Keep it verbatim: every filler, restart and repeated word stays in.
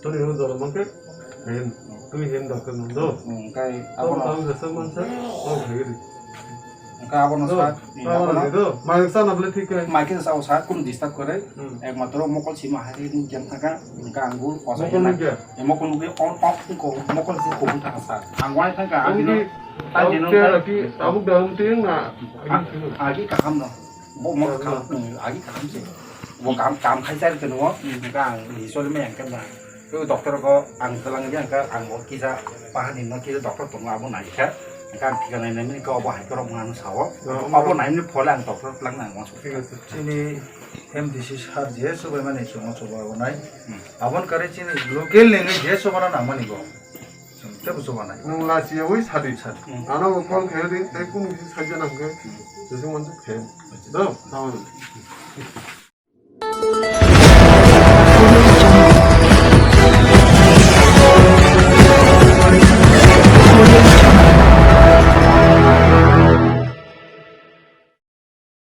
Toni ho jora mankhe, hem, twi hem da khe nung do. Hwnkhe Tamo abono, tamo jasa mansa, o khaigri. Hwnkhe abono Do, sa, tamo abono ni do. Mai sa na bole thik hai. Mai khe sa o sa kun disturb kore. Hmm. Ekmatro mokol sima hai ni jam thaka, hwnkhe ang gul kosa Mokol yana. Nukya? E mokol nukya on off ko mokol si ko thaka sa. Ang wai thaka, ang Ang no, ki, ta ang jeno kya ka ki, amuk da hum ting na. Agi kaham no. Bo mo Kaham kam, no. Hmm, agi kaham se. Bo kam, kam khai chari teno, hmm, ka, isol me yang kana. Ko doctor ko ang telang yang ka, ang bo kisa pahani no kisa doctor tongo abo nai kha. Ka ang thika nai nai ko abo hai ko rok mano sao. No, abo no. Nai ni phole ang doctor telang nang mo. Thik ase. Chini M D C sir je sobai mani chungo sobai abo nai. Hmm. Abon kare chini local ni je sobai na mani go. Chwng tebo chubanai. Nwng lachiyawi sadi. Sadi. Hmm. Ano bo call khayo di, tei kunu kisa sajya nang khe, sesung manjak khe. Do, tamam.